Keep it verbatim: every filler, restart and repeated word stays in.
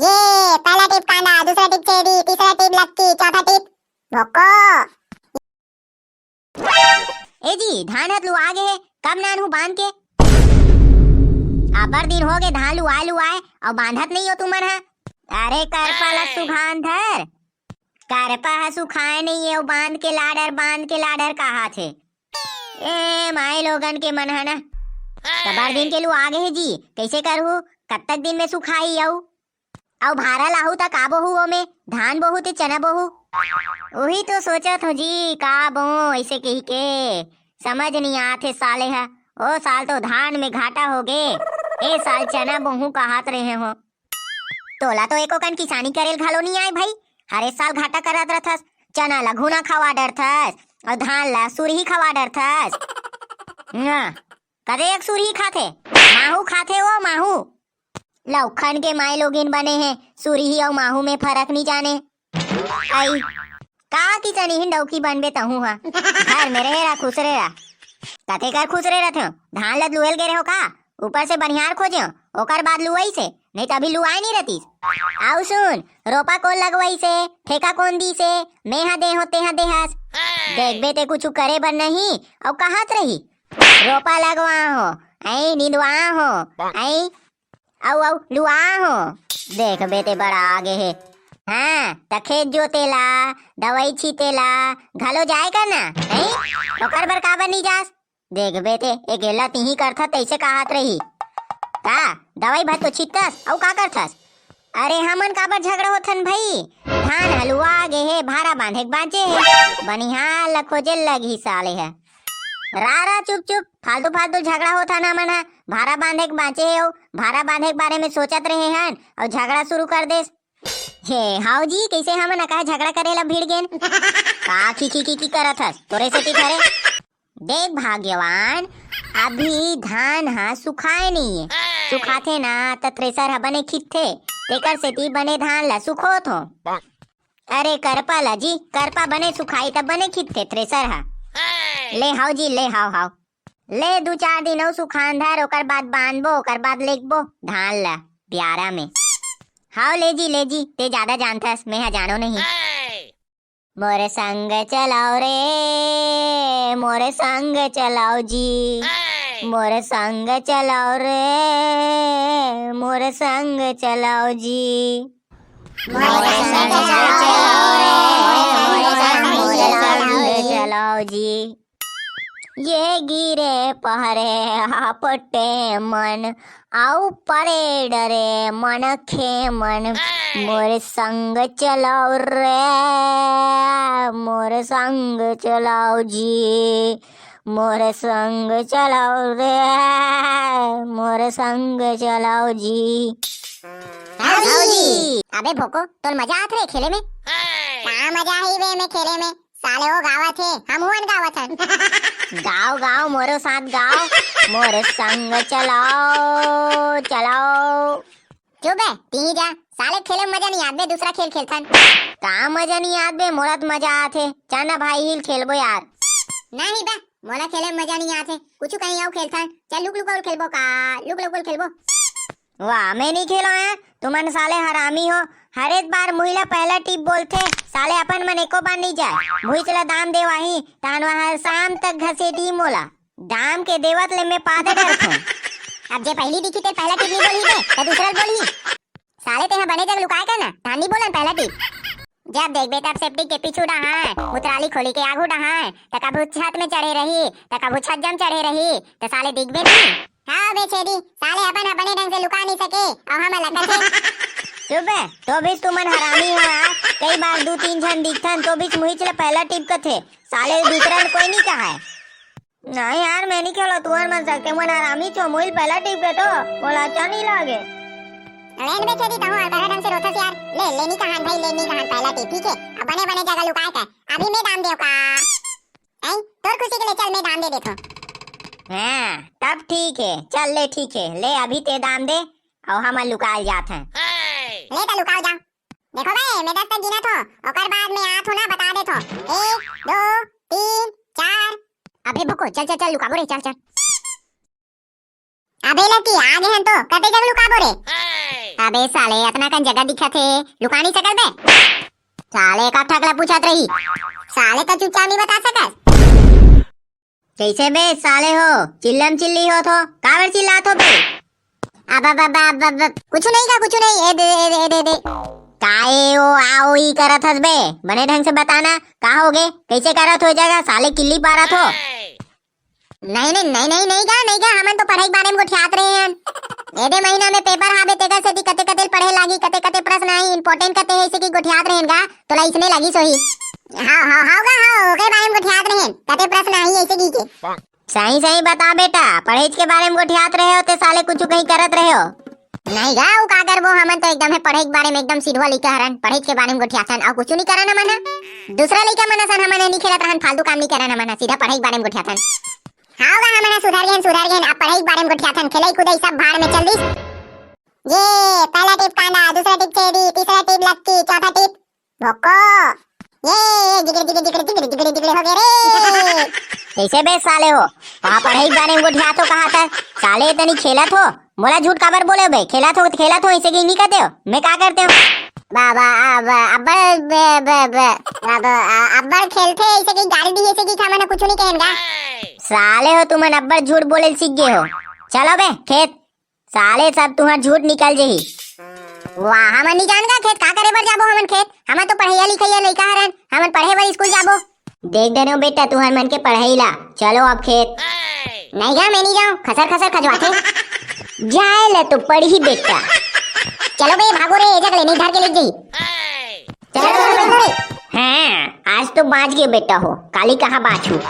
ये पहला टीप कांदा, दूसरा टीप छेदी, तीसरा टीप लक्की, चौथा टीप भोको। ए जी, धान हत लुआ गे हे, कब नानहू बांध के? अब्बड़ दिन हो गे धान लुआए लुआए, अउ बांधत नइ हो तुमन ह। अरे करपा ल सुखान धर, करपा ह सुखाए नइ हे, अउ बांध के लाडर, बांध के लाडर कहाथे। ए माई लोगन के मन ह ना, कबार दिन के लुआ गे हे जी, कइसे करहू? कतक दिन में सुखाही अउ? अउ भारा लाहू त का बोहू ओमे? धान बोहू ते चना बोहू? उही तो सोचत हो जी, का बोहू अइसे कहिके, समझ नइ आथे साले ह। ओ साल तो धान में घाटा हो गे, ए साल चना बोहू कहात रहे हो। तोला तो एको कन किसानी करेल घलो नइ आय भई, हर ए साल घाटा करत रथस, चना ला घुना खवा डरथस, अउ धान ला सुरही खवा डरथस। हाँ, कते एक सुरही खाथे, माहू खाथे ओ माहू। लौखन के माई लोगिन बने हे, सुरही अउ माहू में फरक नइ जाने। अई, का किसनी हिन डौकी बनबे तहूँ हा? घर में रहे रहा, खुसरे रहा। कते कर खुसरे रथे हो? धान लत लुएल गे रहो का? ऊपर से बनिहार खोजे हो, ओकर बाद लुआई से, नहीं त अभी लुआए नइ रहतीस। अउ सुन, रोपा कोन लगवाई से, ठेका कोन दी से, मेहा दे हो, तेहा देहस। देखबे ते कुछु करे बर नहीं, अउ कहत रही, रोपा लगवा हो, ऐ निंदवा हो, ऐ अउ, अउ, लुआ हो। देखबे ते बड़ा आगे हे। हाँ, त खेत जोते ला, दवाई छीते ला, घलो जाए कर ना, हैं? ओकर बर काबर नइ जास? देखबे ते, ए गेला तिही करथस, तइसे कहत रही। का? दवाई भर तो छीतस, अउ का करथस? अरे, हमन काबर झगड़ा होथन भई? धान ह लुआ गे हे, भारा बांधे के बांचे हे। बनिहार ल खोजे लगही साले ह। रा, रा, चुप, चुप, फालतू, फालतू झगड़ा होथन हमन ह। भारा बांधे के बांचे हे, अउ भारा बांधे के बारे में सोचत रहे हन, अउ झगड़ा शुरू कर देस। हे, हाव जी, कइसे हमन अकाहे झगड़ा करे ला भिड़ गेन? का खी, खी, खी, खी करत हस? तोरे सेती खरे। देख भाग्यवान, अभी धान ह सुखाए नइ हे। सुखाथे ना, त थ्रेसर ह बने खिंचथे, तेकर सेती बने धान ला सुखोत हो। अरे करपा ला जी, करपा बने सुखाई त बने खिंचथे थ्रेसर ह। ले हाव जी, ले हाव, हाव। ले दू चार दिन अउ सुखान धर, ओकर बाद बांधबो, ओकर बाद लेगबो धान ला बियारा में। हाव ले जी, ले जी, ते जादा जानथस, मेहा जानो नहीं। मोर संग चलाओ रे, मोर संग चलाओ जी, मोर संग चलाओ रे, मोर संग चलाओ जी। मोर संग चलाओ रे, मोर संग चलाओ जी। ये गिरे पहरे हापटे मन, अउ परे डरे मनखे मन। मोर संग चलाओ रे, मोर संग चलाओ जी, मोर संग चलाओ रे, मोर संग चलाओ जी। भौजी। अबे भोको, तोर मजा आत रे खेले में? का मजा ही बे में खेले में? साले वो गावत हे, हम हुअन गावत हन। गाओ, गाओ, मोरो साथ गाओ। मोर संग चलाओ, चलाओ। चुप बे, तिही जा। साले खेले में मजा नइ आत बे, दूसरा खेल खेलथन। का मजा नइ आत बे? मोला त मजा आत हे। चल ना भाई, हिल खेलबो यार। नहीं बे, मोला खेले में मजा नइ आत हे। कुछु कहीं अउ खेलथन। चल लुक लुक अउ खेलबो का? लुक लुक अउ खेलबो। वाह, मैं नइ खेलो यार। तुमन साले हरामी हो। हरेक बार मुही ला पहला टीप बोलथे। साले अपन मन एको बार नइ जाय। मुहीच ला दाम देवाही, तान वहाँ शाम तक घसीटही मोला। दाम के देवत ले मैं पादे डरथों। अब जे पहली दिखी ते पहला टीप नइ बोलही बे, त दूसरा ल बोलही। साले तेहा बने जग लुकाए कर ना, धान नइ बोलन पहला टीप। जब देखबे तब सेप्टिक के पीछू डहार, मुतराली खोली के आगू डहार, त कभू छत में चढ़े रही, त कभू छज्जा में चढ़े रही, त साले दिखबे नहीं। हाँ बे छेदी, साले अपन ह बने ढंग से लुका नइ सके, अउ हमन ला कथे। चुप बे, तो भी तुमन हरामी हो यार। कई बार दू तीन झन दिखथन, तो बीच मुहीच ले पहला टीप कथे। साले दूसरा ल कोई नइ कहाय। नहीं यार, मैं नइ खेलो, तुहर मन सकते मन हरामी छो, मुहीच पहला टीप के तो, मोला अच्छा नइ लागे। लेन बे छेदी, तहूँ अलकरहा ढंग से रोथस यार। ले, ले नइ कहान भाई, ले नइ कहान पहला टीप, ठीक हे? अब बने बने जगह लुकाए कर, अभी मैं दाम देव का? हैं? तोर खुशी के ले चल, मैं दाम दे देथों। हाँ, तब ठीक हे, चल ले ठीक हे, ले अभी ते दाम दे, अउ हमन लुकाल जात हन। ले त लुकाओ जा। देखो बे, मैं दस तक गिनत हों, ओकर बाद मैं आत हों ना, बता देत हों। एक, दो, तीन, चार। अबे भोको, चल, चल, चल, लुकाबो रे, चल, चल। अबे लकी, आ गे हन तो, कते जग लुकाबो रे? अबे साले, अतना कन जगह दिखत हे, लुका नहीं सकल बे? साले का ठकला पूछत रही। साले का चुपचाप नहीं बता सकस। कैसे बे साले हो, चिल्लम चिल्ली होत हो, काबर चिल्लात हो बे? अब, अब, अब, अब, अब, अब, कुछ नहीं का, कुछ नहीं, ए दे, ए दे, ए दे, ए दे। काए ओ, आओ ई करत हस बे, बने ढंग से बताना, का हो गे, कैसे करत हो जगह, साले किल्ली पारत हो? नहीं, नहीं, नहीं, नहीं, नहीं गा, नहीं गा, हमन तो पढ़ाई के बारे में गोठियात रहे हन। एदे महीना में पेपर हाबे, तेकर सेती कते कते पढ़े लागी, कते कते प्रश्न आई, इंपॉर्टेंट कते है, इसे की गोठियात रहे हन गा, तोला इसने लगी सोही। हाँ, हाँ, हाँ गा, हाँ, ओके बारे में गोठियात रहे हन, कते प्रश्न आई, ऐसे की के। सही सही बता बेटा, पढ़ाई के बारे में गोठियात रहे हो ते साले कुछ कहीं करत रहे हो? नहीं गा, वो का करबो, हमन तो एकदम है पढ़ाई के बारे में एकदम सिधवा लइका हरन, पढ़ाई के बारे में गोठियाथन, और कुछ नहीं करन हमन ह। दूसरा लइका मन असन हमन ह नहीं खेलत रहन, फालतू काम नहीं करन हमन ह, सीधा पढ़ाई के बारे में गोठियाथन। हाँ गा, हमन ह सुधर गेन, सुधर गेन, अब पढ़ाई के बारे में गोठियाथन, खेलई कूदई सब भाड़ में चल दिस। ये पहला टीप कांदा, दूसरा टीप छेदी, तीसरा टीप लक्की, चौथा टीप भोको। ये, ये जिगरे, जिगरे, जिगरे, जिगरे, जिगरे, जिगरे हो गए रे। कैसे बे साले हो? वहाँ पढ़ाई के बारे में गोठियात हो कहा था? साले तनी खेलत हो? मोला झूठ काबर बोले बे? खेलत हो, खेलत हो, ऐसे की नहीं कहते हो? मैं का करते हो? बाबा, अब, अब्बड़, ब, ब, ब, अब, अ, अब्बड़ खेलथे, ऐसे की गाली दी, ऐसे की था, मैंने कुछ नहीं कहन गा। साले हो, तुमन अब्बड़ झूठ बोले सीख गए हो। चलो बे, खेत। साले सब तुहर झूठ निकल जही। वाह, हमन नहीं जान गा खेत, का करे बर जाबो हमन खेत? हमन तो पढ़ैया लिखैया लइका हरन, हमन पढ़े बर स्कूल जाबो। देख डरे हो बेटा, तुहर मन के पढ़ाई ला, चलो अब खेत। नहीं गा, मैं नहीं जाऊँ, खसर खसर खजवाथे। जाए ला तो पढ़ी बेटा। चलो बे, भागो रे, ए जग ले, नहीं धर के ले जाई। चलो, चलो, चलो रे। हाँ, आज तो बाँच गए बेटा हो, काली कहाँ बाँचू।